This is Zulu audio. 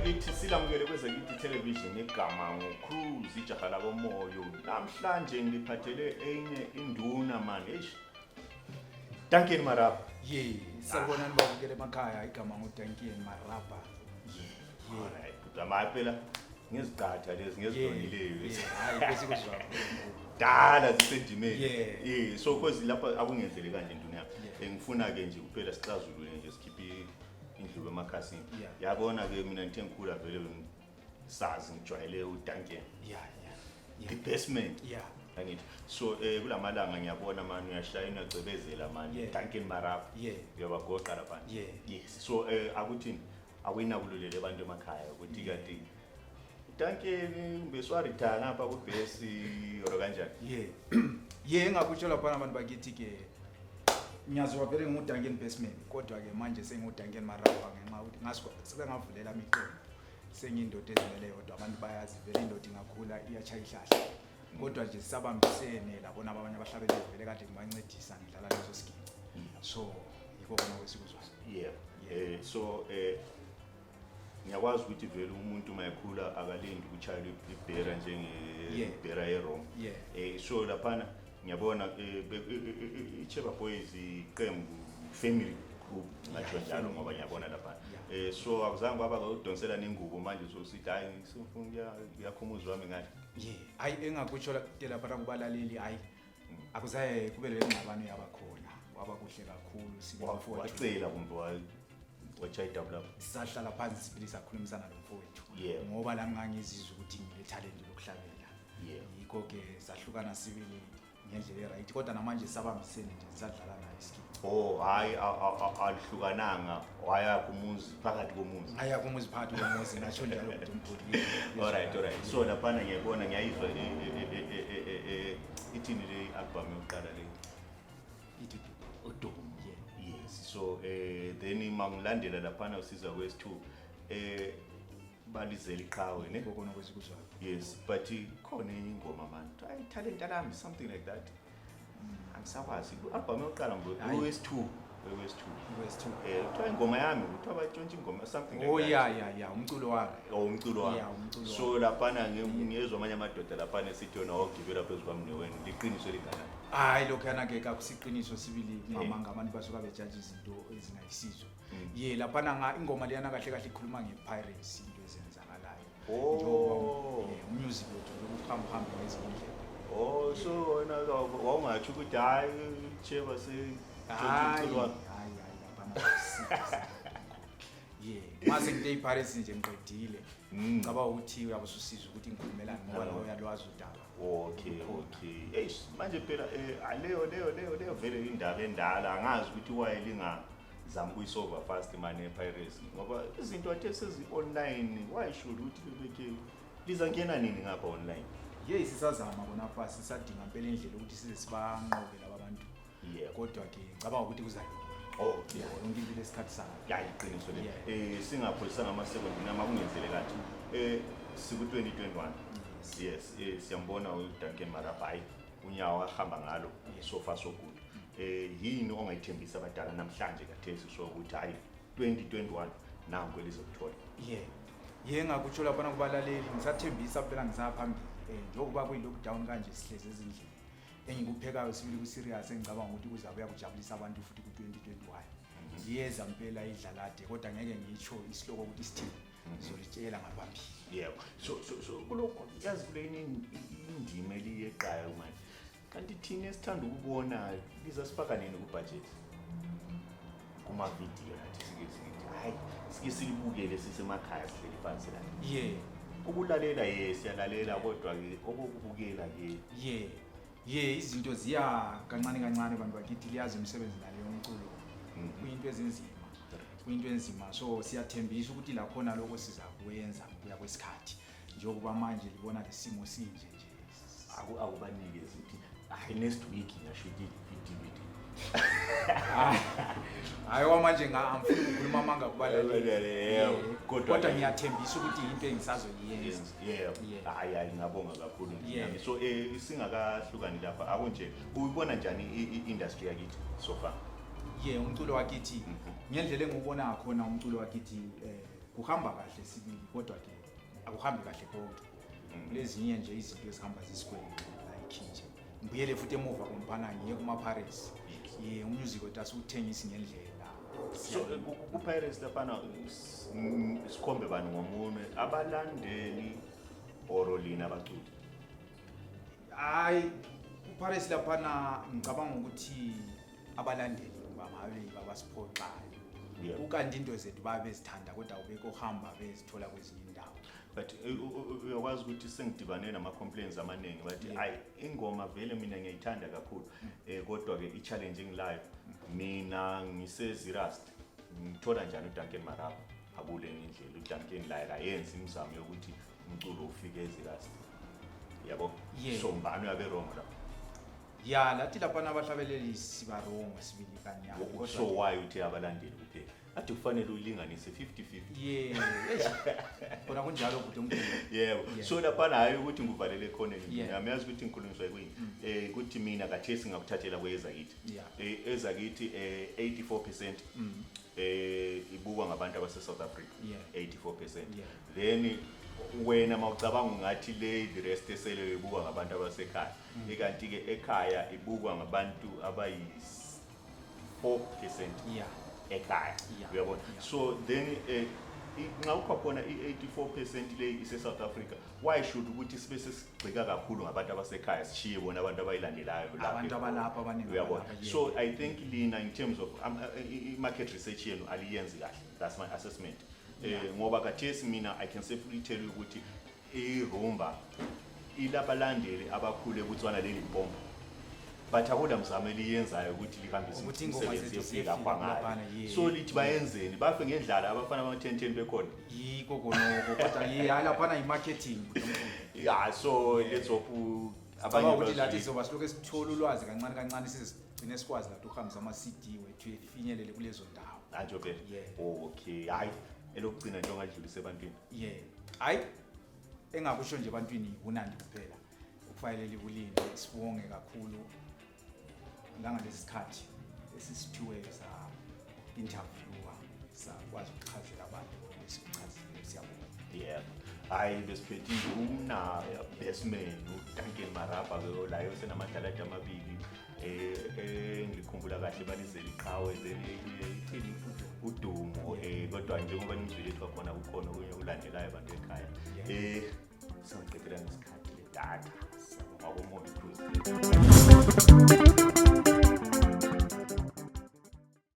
Bakithi, silamukele kwezakithi television. Igama nguCruz, ijaha lakomoyo. Namhlanje ngiphathele enye induna man, eish, Duncan Marapa. Ye, sanibonani babukele emakhaya, igama nguDuncan Marapa. Yeah, alright, kodwa maye phela ngeziqatha lezi ngezidonileyo. Hayi, bese kuzwa. Dala zisendimeni. Yeah. Yeah, so cause lapha akungenzele kanje, nduna yami. Ngifuna ke nje kuphela sixazulule nje, sikhiphe indlubu emakhasini. Yabona ke, mina ngithe ngikhula vele sazi ngijwayele uDuncan the basement. Angithi so kulamalanga ngiyabona mani uyashayina, uyacebezela mani. Duncan Marapa. Uyabagoqa lapha. Yes, so akuthini, akuyinakululele abantu emakhaya ukuthi kade Duncan kumbe swa-retire ngapha kubhesi or kanjani? Yeah, engakutsho laphana abantu bakithi ke, ngiyaziwa vele nginguDuncan Basement, kodwa ke manje senginguDuncan Marapa ngenxa yokuthi sebengavulela imiqembu, sengiyindoda ezimele yodwa. Abantu bayazi vele indoda ingakhula iyachaya ihlahla, kodwa nje sisabambisene labona abanye abahlabeleli, vele kade ngibancedisa ngidlala leso siginci, so yikho kona kwesikuzwayo. So ngiyakwazi ukuthi vele umuntu mayekhula akalindi ukuchayela ibhera njenge ibhera yeRome. So laphana ngiyabona iCheba Boys iqembu, family group ngatsho njalo, ngoba ngiyabona lapha. So akuzange kwaba udonsela nengubo manje, so sithi hayi, sifuna kuyakho umuzi wami ngale. Yeah, hayi, engakutsho ke laphana kubalaleli, hayi, akuzaye kube le ngxabano yabakhona, kwaba kuhle kakhulu sibe mfowethu. Wacela kumbe wachaya idouble up? Sahlala phansi sibili, sakhulumisana lo mfowethu ngoba lami ngangizizwa ukuthi ngile talent lokuhlabela. Yikho ke sahlukana sibili ngendlela e-right, kodwa namanje sabambisene nje, sisadlala naye isiginci. Oh hayi, alihlukananga, wayakho umuzi phakathi komuzi. Ngaya kumuzi phakathi komuzi, ngatsho njalo ukuthi mkhulu. Alright, so laphana ngiyabona, ngiyayizwa ithini le album yokuqala le? Ithi Udumo. Yeah. Yes, so then mangilandela laphana usiza kwesi2 balizela iqhawe ne. Kokona kwesikuzwayo. Yes, but khona enye ingoma man, hayi, talent lami, something like that, angisakwazi ku-album yokuqala. Hayi. Wesi-2, wesi-2. Wesi-2. Kuthiwa ingoma yami, kuthiwa batshontsha ingoma, something like that. Ya, umculo wami. Oh, umculo wami. Yeah, umculo. So laphana ngiyezwa amanye amadoda laphana esithi yona wawugibela phezu kwami neweni, liqiniso elinganani? Hayi, lokhuyana ke kakusiqiniso sibili, ngamanga, abantu basuka bejaja izinto ezingayisizo. Ye, laphana nga ingoma leyana kahle kahle ikhuluma nge-piracy, into ezenzakalayo. Njengoba umusic wethu njengoba uhamba uhambe ngezinye indlela. Oh, so wena wawungatsho ukuthi hayi, Cheba se Hayi. umculo wami. Hayi, hayi, laphana akusikho. Ye, mase nginte i-piracy nje ngiqedile. Ngicabanga ukuthi uyabe ususizwa ukuthi ngikhulumelani, ngoba la uyalwazi udaba. Okay, eish, manje phela leyo vele indaba endala, angazi ukuthi why lingazama ukuyisolve fast manje piracy, ngoba izinto athe sezi online, why should ukuthi bebeke lizangena nini ngapha online? Yeyi, sisazama kona pha, sisadinga mpela indlela ukuthi size sibanqobe laba bantu. Kodwa ke ngicabanga ukuthi kuzalunga. Ya, yonke into lesikhathi sayo. Ya, iqiniso le. Yeah. Singapholisanga ama-second nama kungenzele kanje, siku 2021. Yes, siyambona uDuncan Marapa, hayi, unyawo ahamba ngalo. So far so good. Yini ongayithembisa abadala namhlanje kathesi, so ukuthi hayi, 2021 nangu elizokuthola? Ye, ngakutsho laphana kubalaleli, ngisathembisa phela, ngisaphambili njengoba kuyi-lockdown kanje, sihlezi ezindlini, engikuphekayo sibili ku-serious, engicabanga ukuthi kuzabuya kujabulisa abantu futhi ku-2021, liyeza mpela idlalade, kodwa ngeke ngitsho isihloko ukuthi sithini, ngizolitshela ngaphambili. Yebo, so kulokho yazi kule indima eliyeqayo manje, kanti thina esithanda ukubona lizasifaka nini kubudget kumavidiyo, nathi sike sithi hayi, sike silibukele sisemakhaya, sihleli phansi la. Ukulalela, ye, siyalalela, kodwa-ke okokubukela ke. Ye, izinto ziya kancane kancane, bantu bakithi, liyazi imisebenzi naleyo yomculo kuyinto ezinzima, kuyinto enzima, so siyathembisa ukuthi lakhona lokho sizakwenza ngokuya kwesikhathi, njengoba manje libona lesimo sinje nje. Akubanikeze ukuthi hayi, next week ngashuthi i-DVD. Hayi, kwamanje angifuni ukukhuluma amanga kubalaleli. Yebo, kodwa Kodwa ngiyathembisa ukuthi into engisazoyiyenza. Yebo. Yeah. Hayi, hayi, ngiyabonga kakhulu. Nami so singakahlukani lapha, akunje uyibona njani i-industry yakithi so far? Ye, umculo wakithi, ngendlela engiwubona ngakhona umculo wakithi Kuhamba kahle sibili, kodwa ke akuhambi kahle konke. Kulezinye nje izinto ezihamba zisigwele, like nje ngibuyele futhi emuva komphana, ngiye kuma-Pirates. Ye, umusic wethu asiwuthengisi ngendlela. So ku-Pirates laphana sikhombe bani ngomunwe, abalandeli or lina abaculi? Hayi, kuPirates laphana ngicabanga ukuthi abalandeli bangabe babasiphoxayo. Ukanti into zethu babe bezithanda, kodwa ubekuhamba bezithola kwezinye indawo. But uyakwazi ukuthi sengidibane nama-complaints amaningi, bathi ayi, ingoma vele mina ngiyayithanda kakhulu, kodwa-ke i-challenge engilayo mina ngiseZeerust, ngithola njani uDuncan Maraba? Akule enye indlela, uDuncan la akayenzi imizamo yokuthi umculo ufike eZeerust, yabo? So mbani uyabe wrong lapho? Ya, lathi laphana abahlabeleli siba-wrong sibili kanyana. So why uthe abalandeli kuphela? Ade kufanele uyilinganise 50-50. Ye, eish, khona kunjalo, bhuti omkhulu. Yebo. So laphana hhayi ukuthi nguvalele ekhoneni. Ngiyazi ukuthi ngikhulunyiswa kuyini, ukuthi mina kathesi ngakuthathela kwezakithi. Ezakithi 84% ibukwa ngabantu abase-South Africa. 84%. Then wena mawucabanga ungathi le the rest eseleyo ibukwa ngabantu abasekhaya, ikanti-ke ekhaya ibukwa ngabantu abayi-4% ekhaya. Uyabona? So then nxa ukho khona i-84% le ise-South Africa, why should ukuthi sibe sesigxika kakhulu ngabantu abasekhaya, sishiye bona abantu abayilandelayo lapha Abantu abalapha abaningi Uyabona? abalapha, yeah. So I think lina in terms of i-market research yenu aliyenzi kahle. That's my assessment, ngoba kathesi mina I can safely tell you ukuthi irumba ilabalandeli abakhulu eBotswana leLimpopo, but akula mzamo eliyenzayo ukuthi lihambise Ukuthi ingoma umsebenzi zethu yofika ziyefika khwangale. laphana, yeah. So lithi bayenzeni, bafe ngendlala abafana bama-10 10 bekhona? Yiko konoko, kodwa ye, hayi, laphana yi-marketing, bhuti omkhulu. Yeah, so let's hope Cabanga ukuthi lathi bazwile. sizoba silokhu sithola ulwazi kancane kancane, size sigcine sikwazi lathi ukuhambisa ama-CD wethu efinyelele kulezo ndawo. Anjo phela. Yeah. Okay, hayi, elokugcina nje ongadlulisa ebantwini? Yeah, hayi, engakusho nje ebantwini kunandi kuphela ukufanele kulinde, sibonge kakhulu langalesi sikhathi esisiphiwe sa interviewer, sakwazi ukuchazela abantu esikuchazile. Siyabonga. Yebo, hayi, besiphethe induna bestman uDuncan Maraba ke layo senamadlalade amabili, engikhumbula kahle balizela iqhawe, then ithini, udumo, kodwa njengoba nimzwile ethi khona kukhona okunye okulandelayo abantu ekhaya. Singaqedela ngesikhathi le data. Siyabonga komoya cruise.